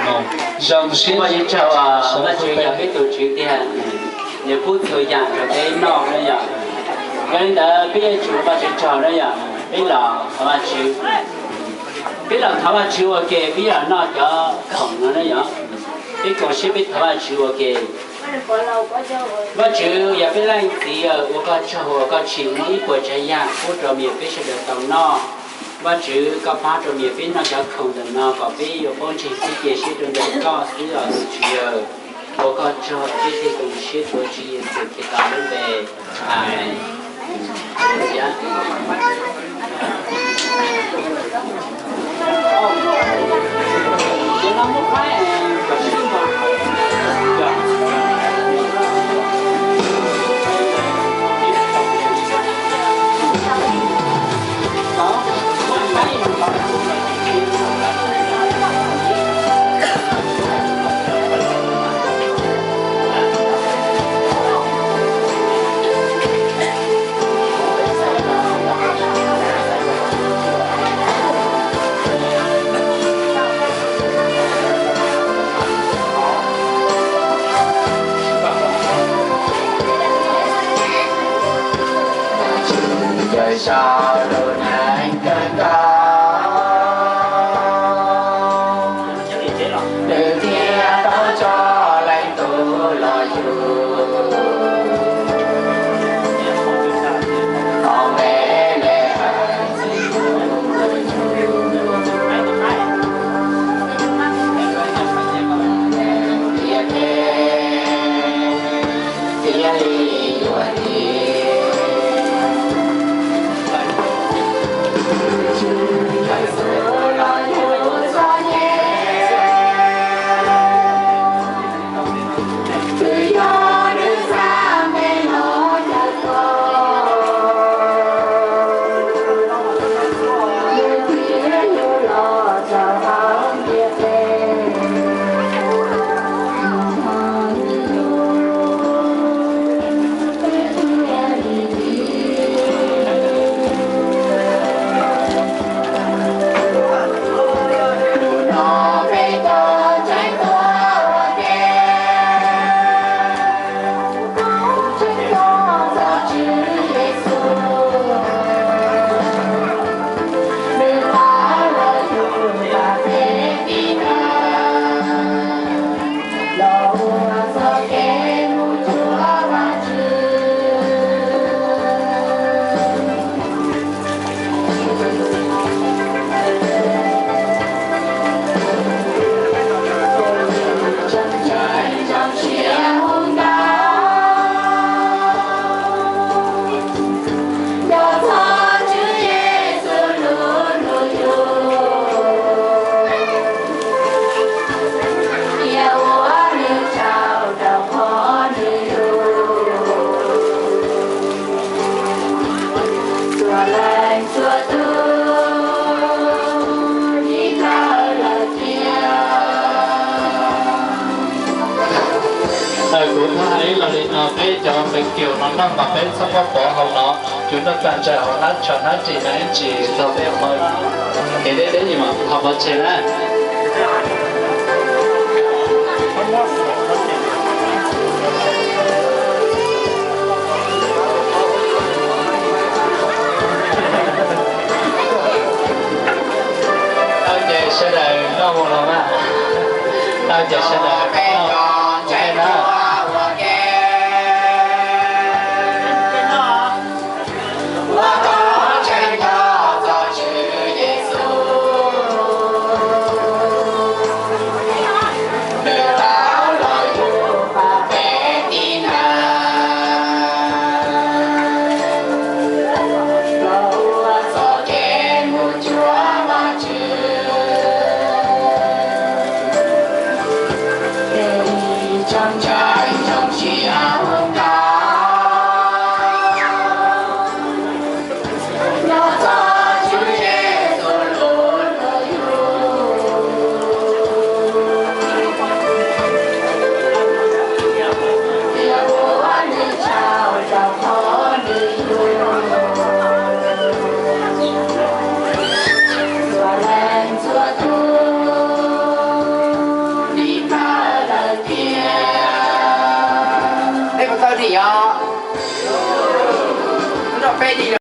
Zoo siab, Vajtswv yog peb tus Tswv tiag, nws pub txhua yam rau peb noj na yom. Yog li ntawd peb yuav tsum ua Vajtswv tsaug na yom. Peb los thov Vajtswv, peb los thov Vajtswv ua ke, peb yuav los noj cov khoom no na yom. Peb koom siab peb thov Vajtswv ua ke. Vajtswv, yog peb leej txiv ua koj tsaug uas koj tsim muaj ib puas tsav yam pub rau me nyuam peb sawv daws tau noj. Vajtswv, koj pab rau me nyuam peb noj cov khoom ntawm no kom peb yuav paub ntseeg thiab cia siab rau ntawm koj xwb os tus Tswv yawg. Ua koj tsaug, peb thiaj koom siab tuav Tswv Yexus Khetos lub npe. Amees. Caw sau lub neej kawg nkaus, nws thiaj tau tso leej tub los yug. Thaum me le hais txiv tub los yug, tiam tiam li yuav li. Kuv thov hais ib los li no, peb cov peev kium no noj mas peb txhob pov hau no, cov noj tag ntshe hauv hnab tsho hnab ris no ib tsis tau peb ua, kev deb deb mas ho pov tseg na. Tau ces sawv daws noj mus los mas. Tau ces sawv daws noj mus na. Peb mus taw dim os. Nroj peb dim.